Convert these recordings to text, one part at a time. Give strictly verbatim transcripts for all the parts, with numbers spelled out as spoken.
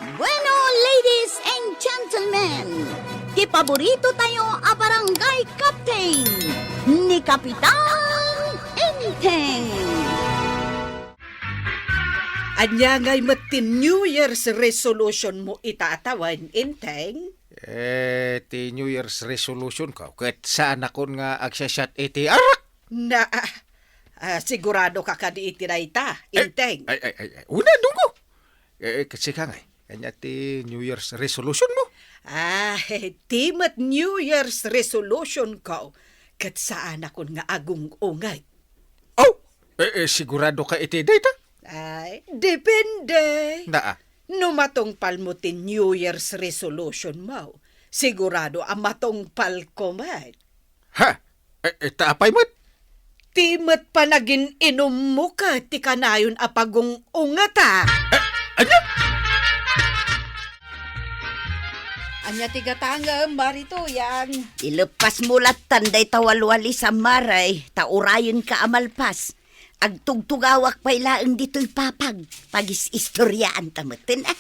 Bueno, ladies and gentlemen, ti paborito tayo a barangay captain, ni Kapitan Enteng. Ania ngay met ti New Year's resolution mo ita a tawen, Enteng? Eh, ti New Year's resolution ko, ket saanakon nga agsasiat iti arak. Na, ah, ah, sigurado ka kadi iti dayta, Enteng? Ay, ay, ay, ay, una, dunggo. Eh, eh, ket sika ngay, ania ti New Year's resolution mo? Ah, ti met New Year's resolution ko, ket saanakon nga agung-unget. Oh, eh, eh, sigurado ka iti dayta? Ay, depende. Naa. No matungpal mo ti New Year's resolution mo, sigurado a matungpal ko met. Ha? Eh, eh, ta apay met? Ti met panagin-inum mo ket ti kanayon a pagung-ungeta. Eh, ania? Ania ti gatangem, Mari Tuyang? Ileppas mo lattan dayta walwalisam, Mari, ta urayenka a malpas. Agtugtugawak pay laeng ditoy papag. Pagis-istoriaan ta metten, ah.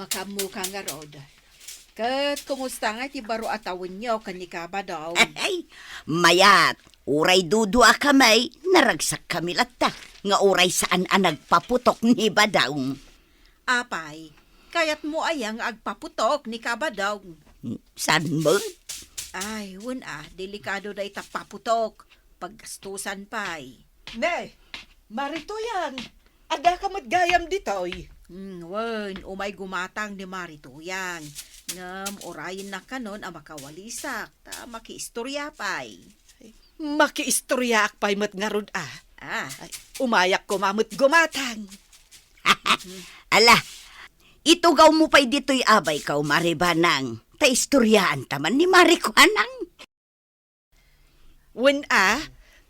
Makaammoka ngarud. Ket kumusta nga ti baro a tawenyo ken ni Kabadong? Ay, mayat. Uray duduakami, naragsakkami latta nga uray saan a nagpaputok ni Badong. Apay, kayatmo aya nga agpaputok ni Kabadong? Saan met? Ay, wen a, delikado dayta paputok. Paggastusan pay. Ne, Mari Tuyang, adda ka met gayam ditoy? Hmm, wen, umay gumatang ni Mari Tuyang. Ngem urayennak kanon a makawalisak, ta makiistoria pay. Makiistoriaak pay met ngarud, a. Ah. Ay, umayak koma met gumatang. Ala, itugaw mo pay ditoy abayko, Mari Banang. Ta istoriaan ta man ni Mari Kuanang. Wen a,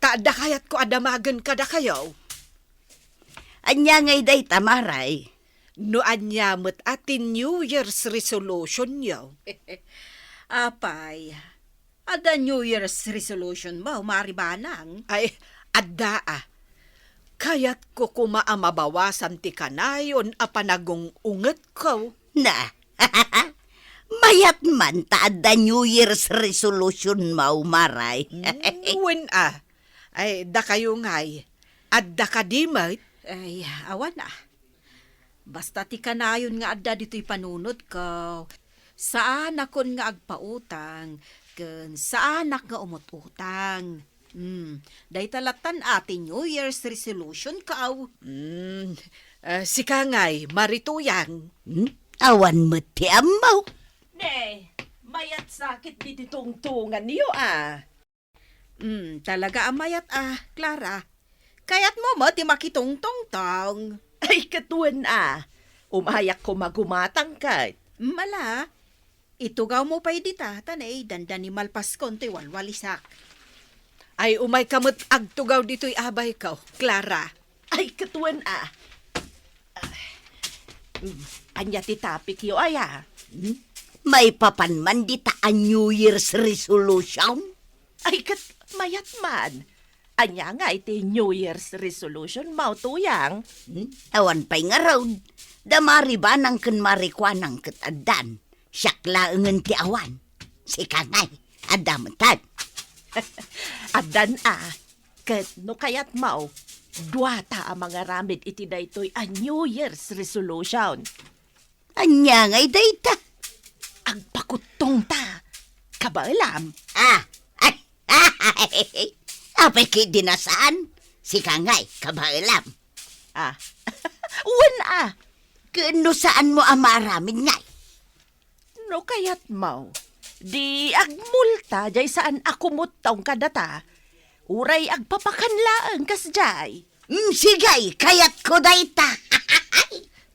ta adda kayatko a damagen kadakayo. Ania ngay dayta, Mari? No ania met a ti New Year's resolution yo? Apay, adda New Year's resolution mo, Mari Banang? Ay, adda a. Kayatko koma a mabawasan ti kanayon a panagung-ungetko. Na, mayat man ta adda New Year's resolution mo, Mari. Mm, wen a. Ay, dakayo ngay, adda kadi met? Ay, awan a. Basta ti kanayon nga adda ditoy panunotko, saanakon nga agpautang, ken saanak nga umut-utang. Hmm, dayta lattan a ti New Year's resolution ko. Hmm, ah, sika ngay, Mari Tuyang? Hmm? Awan met ti ammo. Ne, mayat sakit diti tungtungan yo, a. Hmm, talaga a mayat a, Clara. Kayatmo met ti makitungtungtong? Ay, ket wen a. Umayak koma gumatang ket. Hmm, ala. Itugaw mo pay dita, ta ne, dandani malpaskon ti walwalisak. Ay, umayka met agtugaw ditoy abayko, Clara. Ay, ket wen a. Ah, hmm, ania ti topic yo aya? Hmm? Maipapan man dita a New Year's resolution? Ay, ket mayat man. Ania ngay ti New Year's resolution mo, Tuyang? Hmm? Awan pay ngarud. Da Mari Banang ken Mari Kuanang ket addan. Siak laengen ti awan. Sika ngay, adda metten. Addan a. Ket no kayatmo, duata a mangaramid iti daytoy a New Year's resolution. Ania ngay dayta? Agpakuttongta. Kabaelam. Ah, ay, apay ket di na saan? Sika ngay, kabaelam. Ah, wen a. Ken no saanmo a maaramid ngay? No kayatmo, di agmulta jay saan a kumuttong kadata. Uray agpapakan laeng kasjay. Mm, sige, kayatko dayta.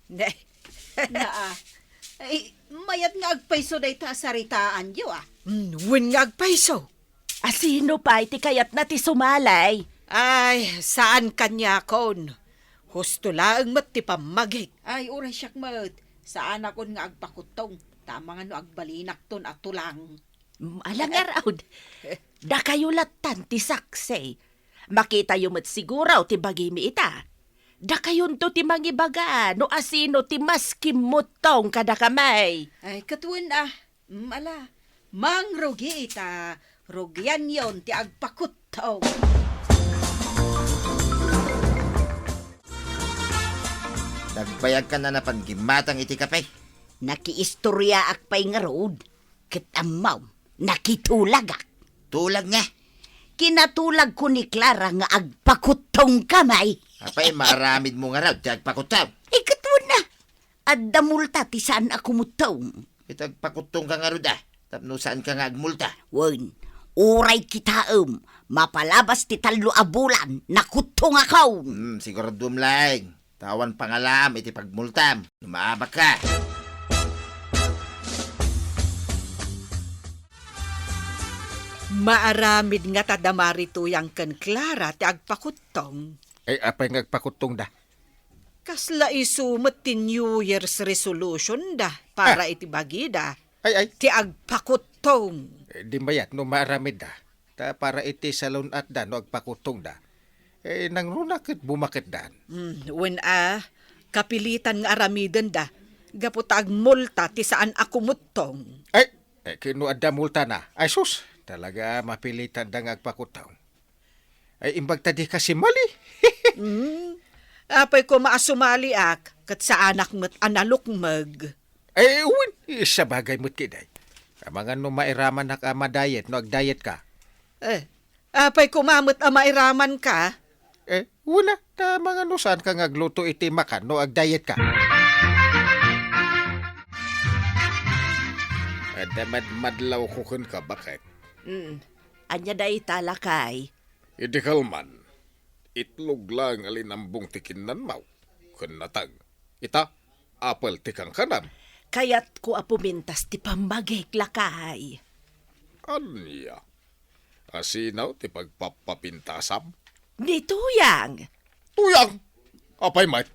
Ne. Naa. Ay, mayat nga agpayso dayta a saritaanyo, a. Mm, wen nga agpayso. A, sino pay ti kayatna ti sumali? Ay, saan kaniakon. Husto laeng met ti pammagik. Ay, uray siak met. Saanakon nga agpakuttong. Ta amangan no agbalinakton a tulang. Mm, ala ngarud. Dakayo lattan ti saksi. Makitayo met siguro ti bagimi ita. Dakayonto ti mangibaga no asino ti mas kimmuttong kadakami. Ay, ket wen a, mm, ala, mangrugi ta rugianyon ti agpakuttong. Nagbayagkan a napan gimmatang iti kape. Nakiistoriaak pay ngarud, ket ammom, nakitulagak. Tulag nga? Kinatulagko ni Clara nga agpakuttongkami. Apay, maaramidmo ngarud ti agpakuttong? Ay, ket wen a, adda multa ti saan a kumuttong. Ket agpakuttongka ngarud a, tapno saanka nga agmulta. Wen, uray kitaem, mapalabas ti tallo a bulan, nakuttongakon. Hmm, siguraduem laeng. Ta awan pangalaam iti pagmultam no maabakka. Maaramid ngata da Mari Tuyang ken Clara ti agpakuttong. Ay, apay nga agpakuttongda? Kasla isu met ti New Year's resolution da para Ah. iti bagida. Ay, ay. Ti agpakuttong. Eh, di mayat no maaramidda. Ta para iti salun-atda no agpakuttongda. Eh, nangruna ket bumaketdan. Hmm, wen a, kapilitan nga aramidenda, gapu ta agmulta ti saan a kumuttong. Ay, eh, ket no adda multana. Ay, sus, talaga mapilitanda nga agpakuttong. Ay, imbag ta dika simali. Hmm, apay koma a sumaliak, ket saanak met a nalukmeg. Eh, wen, sabagay met ketdi. Amangan no mairamanak a madayet no agdayetka. Eh, apay koma met a mairamanka? Eh, wen a, ta amangan no saanka nga agluto iti makan no agdayetka. Adda madmadlawko kenka, baket. Mm. Ania dayta, lakay? Idi kalman, itlog laeng a linambong ti kinnanmo, ken nateng. Ita, apel ti kankanam. Kayatko a pumintas ti pammagik, lakay. Ania? Asino ti pagpapapintasam? Ni Tuyang. Tuyang? Apay met?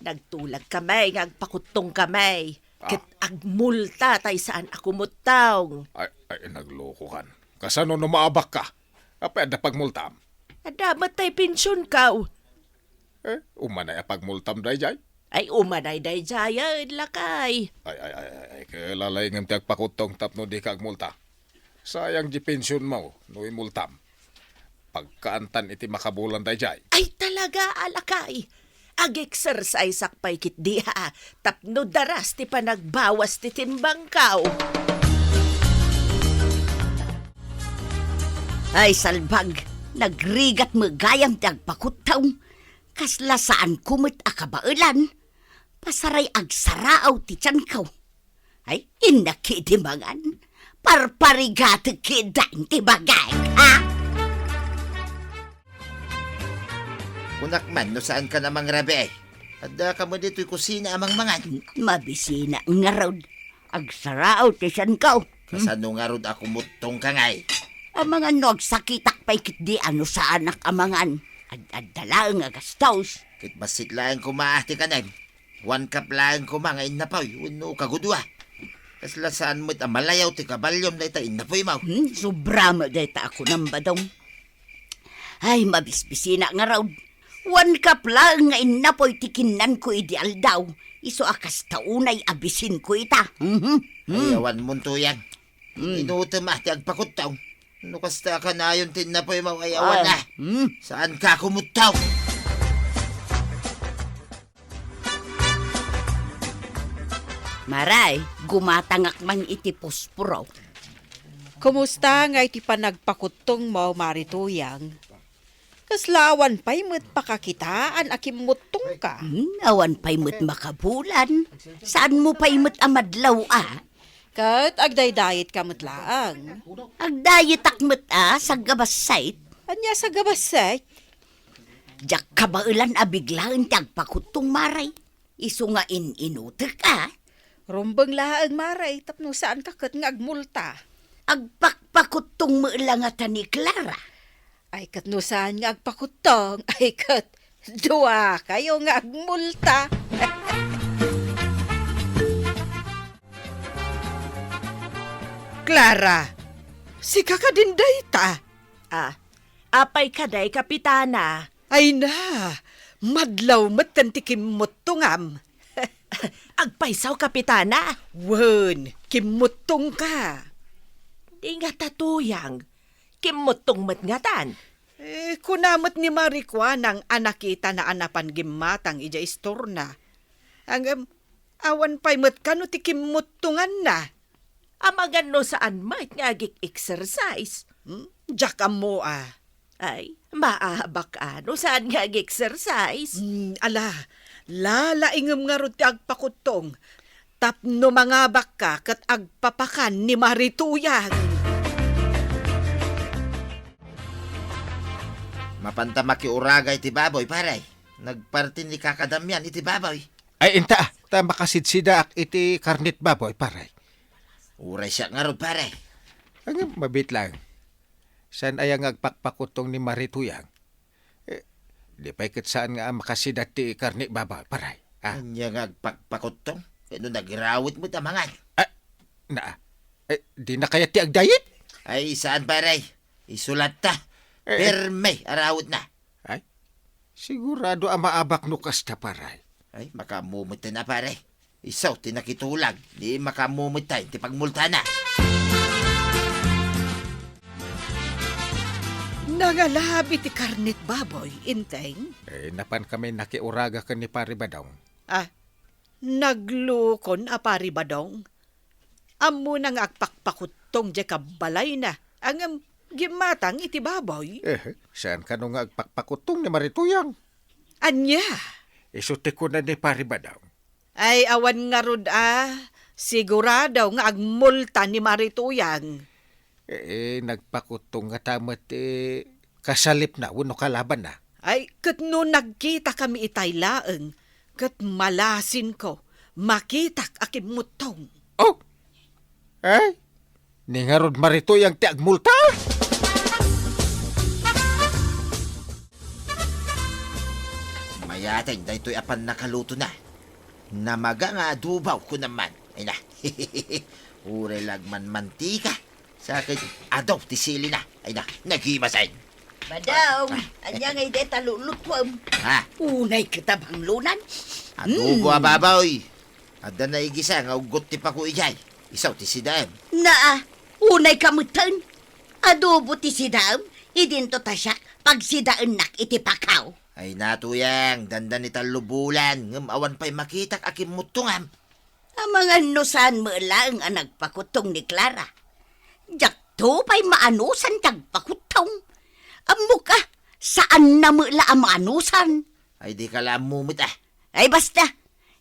Nagtulagkami nga agpakuttongkami. Ah. Ket agmulta tay saan a kumuttong. Ay, ay, naglokokan. Kasano no maabakka? Apay adda pagmultam? Adda met tay pensionko. Eh, umanay a pagmultam daydiay? Ay, umanay daydiayen, lakay. Ay, ay, ay, ay, ay, ket lalaingem ti agpakuttong tapno dika agmulta. Sayang di pensionmo no imultam. Pagkaantan iti makabulan daydiay. Ay, talaga, a lakay. Ag-exerciseak pay ketdi, ha, tapno daras ti panagbawas ti timbangko. Ay, salbag, nagrigat met gayam ti agpakuttong. Kasla saanko met a kabaelan. Pasaray agsaraaw ti tianko. Ay, innak idi mangan. Parparigatek ketdin ti bagik, ha? Kunak man no saankan a mangrabii. Addaka met ditoy kusina a mangmangan. Mabisinak ngarud. Agsaraaw ti tianko. Kasano ngarud a kumuttongka ngay? Amangan no agsakitak pay ketdi a no saanak a mangan. Ad-adda laeng a gastos. Ket bassit laeng koma ti kanem. One cup laeng koma nga innapoy wenno kagudua. Kasla saan met a malayaw ti kabaliom dayta innapoymo. Hmm, sobra met dayta a kunam, Badong. Ay, mabisbisinak ngarud. One cup laeng nga innapoy ti kinnanko idi aldaw. Isu a kasta unay a bisinko ita. Mhm. Ay, hmm. Awan mon, Tuyang. Hmm. Inutem a ti agpakuttong. No kasta a kanayon ti innapoymo, ay awan a. Hmm. Saanka kumuttong? Maray, gumatangak man iti posporo. Kumusta ngay ti panagpakuttongmo, Mari Tuyang? Kasla awan pay met pakakitaan a kimmuttongka? Hmm, awan pay met makabulan. Saanmo pay met a madlaw a? Ket agdaydayetka met laeng. Agdayetak met a, saggabassit. Ania saggabassit? Diak kabaelan a biglaen ti agpakuttong, Maray. Isu nga in-inutek a. Rumbeng laeng, Maray, tapno saanka ket nga agmulta. Agpakpakuttong met la ngata ni Clara. Ay, ket no saan nga agpakuttong, ay, ket duakayo nga agmulta. Clara, sika kadin dayta? Ah, apay kadi, Kapitana? Ay na, Madlaw metten ti kimmuttongam. Agpayso, Kapitana? Wen, kimmuttongka. Di ngata, Tuyang. Kimmuttong met ngatan. Eh, kuna met ni Mari Kuanang a nakitana a napan gimmatang idiay istorna. Ngem, awan pay met kano ti kimmuttonganna. Amangan no saan met nga agik-exercise. Hmm? Diak ammo a. Ay, maabak a no saan nga ag-exercise. Hmm, ala, lalaingem ngarud ti agpakuttong. Tapno mangabakka ket agpapakan ni Mari Tuyang. Mapanta makiuraga iti baboy, pare. Nagparti ni Kaka Damian iti baboy. Ay, inta, ta makasidsidaak iti karnet baboy, pare. Uray siak ngarud, pare. Ngem, mabiit laeng. Saan aya nga agpakpakuttong ni Mari Tuyang? Eh, di pay ket saan nga makasida ti karne baboy, pare? Ah. Ania nga agpakpakuttong? Ket no nagirawet met a mangan. Ah, na, eh, di na kayat ti agdayet? Ay, saan, pare. Isu latta. Eh, eh. Perme a rawetna. Ay, sigurado a maabak no kasta, pare. Ay, makaammo met a, pare. Isu ti nakitulag, di makaammo met ti pagmultana. Nangalabi ti karnet baboy, Enteng? Eh, napan kami nakiuraga ken ni Pari Badong. Ah, naglukon a Pari Badong? Ammona nga agpakpakuttong diay kabbalayna, ngem gimmatang iti baboy. Eh, saan kano nga agpakpakuttong ni Mari Tuyang? Ania? Isu ti kuna ni Pari Badong. Ay, awan ngarud a. Sigurado nga agmulta ni Mari Tuyang. Eh, nagpakuttong ngata met ti kasalipna wenno kalabanna. Ay, ket no nagkitakami itay laeng, ket malasinko, makitak a kimmuttong. Oh! Ay, ni ngarud Mari Tuyang ti agmulta? Mayateng daytoy a pannakalutona. Namaga nga adobo, kunam man. Ay na. Uray la agmanmantika. Sa ket adu ti silina. Ay na, nagimasen. Badong, ah, ania nga idi ta lulutuem? Ha? Unay ket a banglonan. Adobo a baboy. Adda naigisa nga uggot ti pako idiay. Isu ti sidaem. Naa, unay ka metten. Adobo ti sidaem, idinto ta siak pagsidaennak iti pakaw. Ay na, Tuyang, dandani tallo bulan, ngem awan pay makitak a kimmuttongam. Amangan no saan met laeng a nagpakuttong ni Clara. Diakto pay maanusan ti agpakuttong. Ammok a, saanna met la a maanusan. Ay, di ka la ammo met, ah. Ay, basta,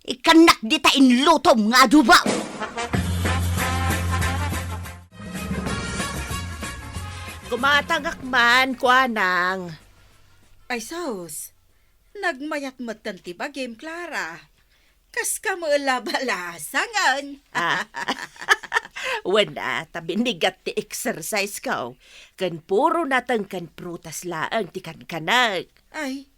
ikkannak dita inlutom nga adobo. Gumatangak man, kuanang. Ay, sus. Nagmayat metten ti bagim, Clara. Kaska met la balasangen. Ah. Wen a, ta binigat ti exercise ko. Ken puro nateng ken prutas laeng ti kankanek. Ay,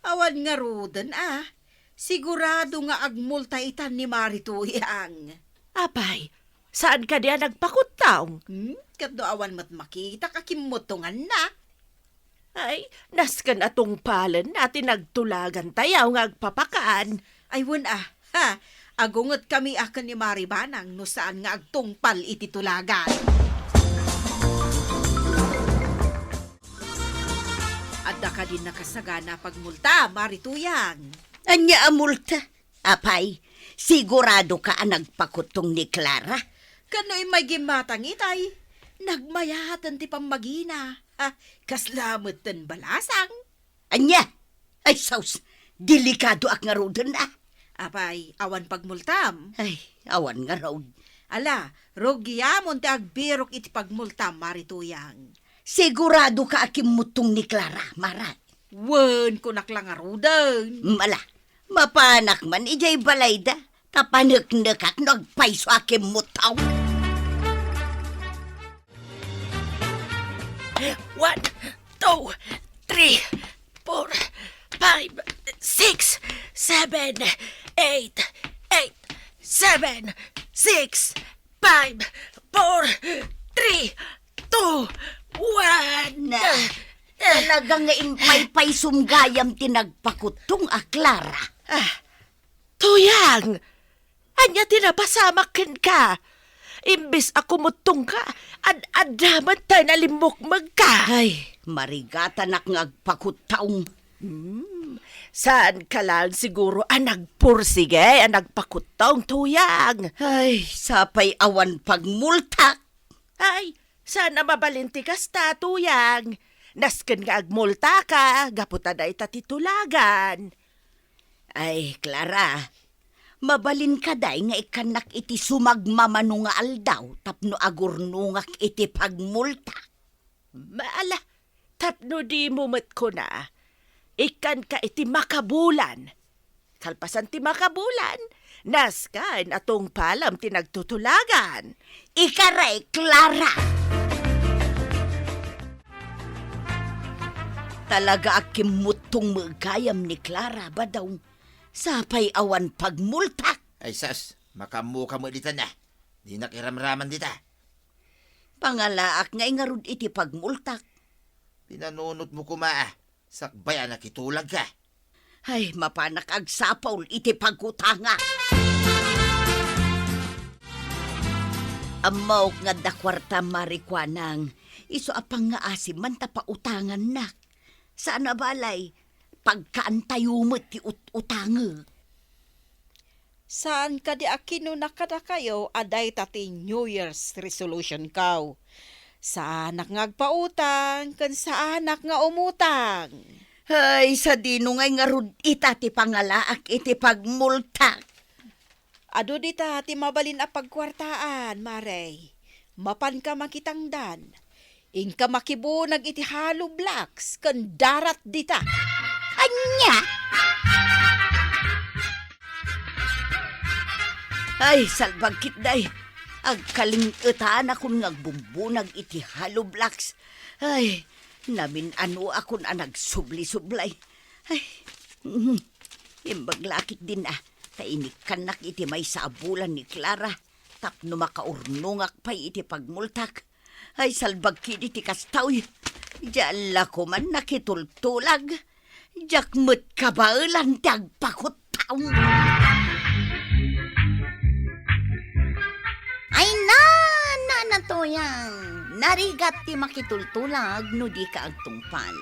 awan ngaruden a. Sigurado nga agmulta itan ni Mari Tuyang. Apay, saan kadi a nagpakuttong? Hmm? Ket no awan met makitak a kimmuttonganna. Ay, nasken a tungpalenna ti nagtulagantayo nga agpapakan. Ay, wen a. Ha, agungetkami a ken ni Mari Banang no saan nga agtungpal iti tulagan. Adda kadin nakasagana a pagmulta, Mari Tuyang? Ania a multa? Apay, siguradoka a nagpakuttong ni Clara? Ken no immay gimmatang itay, nagmayaten ti pammagina. Ha, kasla metten balasang. Ania? Ay, sus! Delikadoak ngaruden a. Apay, awan pagmultam? Ay, awan ngarud. Ala, rugiamon ti agbirok iti pagmultam, Mari Tuyang. Siguradoka a kimmuttong ni Clara, Mari? Wen, kunak la ngaruden. Mm, ala, mapanak man idiay balayda, ta paneknekak no agpayso a kimmuttong. One, two, three, four, five, six, seven, eight, eight, seven, six, five, four, three, two, one. Na, Talaga nga impaypaysum gayam ti nagpakuttong a Clara. Ah, Tuyang! Ania ti napasamak kenka? Imbes a kumuttongka, ad-adda met tay nalimmukmegka. Ay, marigatanak nga agpakuttong. Hmm, saanka lang siguro a nagpursige a nagpakuttong, Tuyang. Ay, sapay awan pagmultak. Ay, saan a mabalin ti kasta, Tuyang. Nasken nga agmultaka, gapu ta dayta ti tulagan. Ay, Clara, mabalin kadi nga ikkannak iti sumagmamano nga aldaw tapno agurnongak iti pagmultak? Maala, tapno dimo met kuna, ikkanka iti makabulan. Kalpasan ti makabulan, nasken a tungpalam ti nagtutulagan. Ikaray, Clara! Talaga a kimmuttong met gayam ni Clara, Badong. Sapay awan pagmultak. Ay, sas, makaammoka met ditan a. Dinak iramraman dita. Pangalaak nga ingarud iti pagmultak. Pinanunotmo koma a, sakbay a nakitulagka. Ay, mapanak agsapul iti pagutangak. Ammok nga adda kuarta, Mari Kuanang, isu a pangngaasim man ta pautangannak. Saan a balay, pagkaantayo met ti ut-, utangek. Saan kadi a kinuna kadakayo a dayta ti New Year's resolution ko? Saanak nga agpautang, ken saanak nga umutang. Ay, sadino ngay ngarud ita ti pangalaak iti pagmultak? Adu dita ti mabalin a pagkuartaan, Mare. Mapanka makitangdan. Inka makibunag iti hollow blocks ken darat dita. Ania? Ay, salbag ketdi. Agkaling-etanakon nga agbumbunag iti hollow blocks. Ay, namin-anoakon a nagsubli-sublay. Ay, mhm. Imbag la ketdin a, ta inikkannak iti maysa a bulan ni Clara tapno makaurnongak pay iti pagmultak. Ay, salbag ketdi ti kasta, uy. Diak la koman nakitultulag. Diak met kabaelan ti agpakuttong. Ay, na, na, na, Tuyang. Narigat ti makitultulag no dika agtungpal.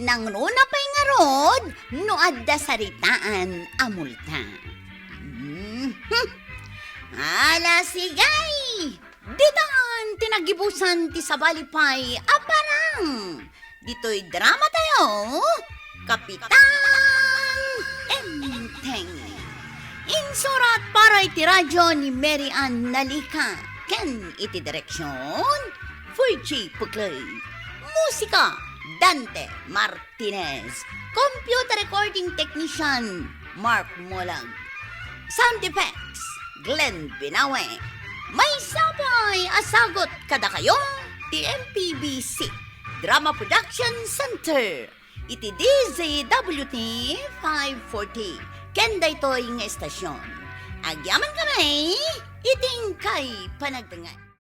Nangruna pay ngarud no adda saritaan a multa. Mhm. Ala, sige! Ditan ti nagibusan ti sabali pay a parang. Ditoy drama tayo, Kapitan Enteng. Insurat para iti radyo ni Mary Ann Nalica ken iti direksyon, Virgie Puclay. Musika, Dante Martinez. Computer recording technician, Mark Molag. Sound effects, Glenn Binawe. Maysa pay a sagut kadakayo ti M P B C Drama Production Center iti D Z W T five forty ken daytoy nga estasyon. Agyamankami iti inkay panagdengngeg.